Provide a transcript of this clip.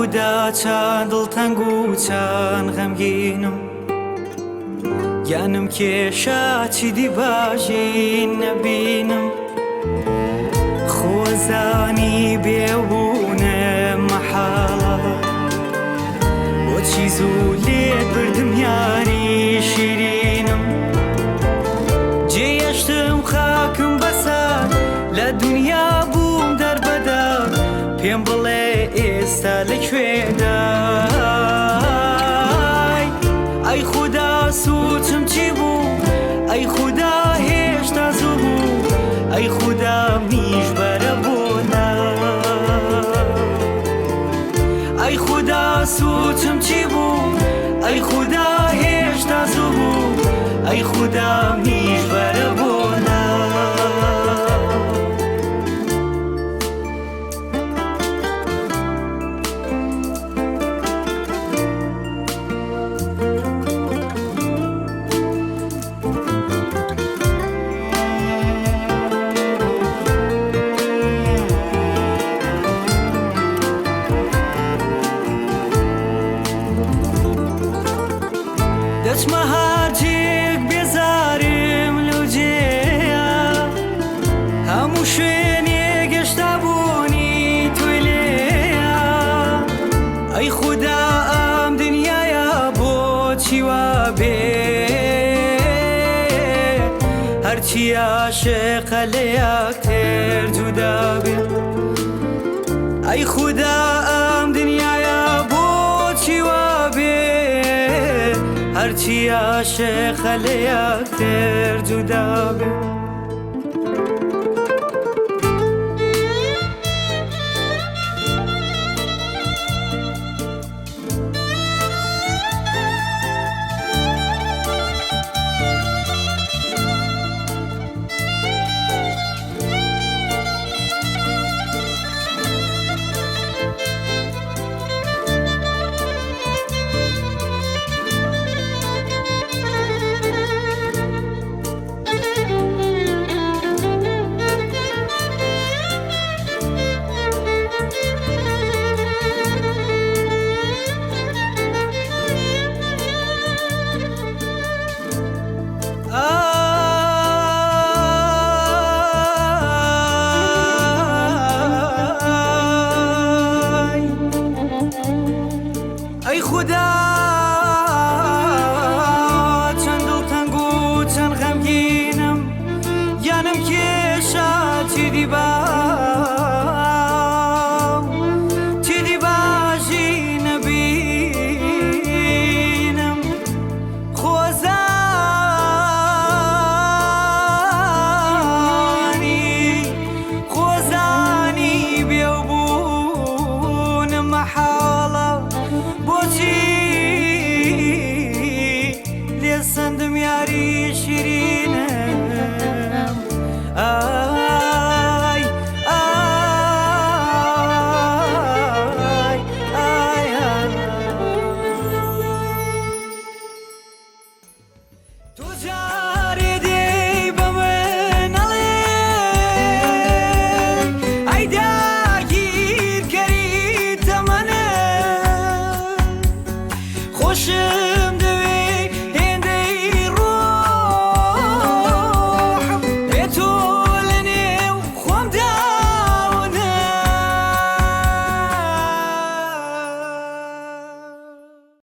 خودا چەند دڵتەنگ و چەند غەمگینم، گیانم کێشا چیدی باژی نەبینم. خۆزانی بێبوونم مەحاڵە، بۆچی زوو لێت بردم یاری شیرینم. جێیەشتم خاکم بەسەر، لە دنیا بووم دەربەدەر، پێم بڵێ ئێستا لەکوێدای؟ ئەی خودا سوچم چی بوو؟ ئەی خودا هێشتا زوو بوو، ئەی خودا منیش بەرە بۆ ئەی خودا سوچم چی بوو؟ ئەی خودا هێشتا زوو بوو، ئەی خودا منیش بەرە بۆ. دەچمە هاجێک بێزارم لەو جێیە، هەموو شوێنێک گەشتا بوونی تۆی لێیە. ئەی خودا ئەم دنیاە بۆچی وا بێ؟ هەرچی عاشقە لە یەکتر جودا بێ. ئەی خودا ئەم دنیاە بۆچی وا بێ؟ هەرچی عاشقە لە یەکتر جودا بێ. ئای ئەی خودا چەند دڵتەنگ و چەند غەمگینم، گیانم کێشا چیدی بام، چیدی باشی نەبینم. خۆزانی خۆزانی بێوبوونم مەحاڵە، بۆچی لێ سەندم یاری شیرینم؟ ئای ئای ئای ئای. تۆ جا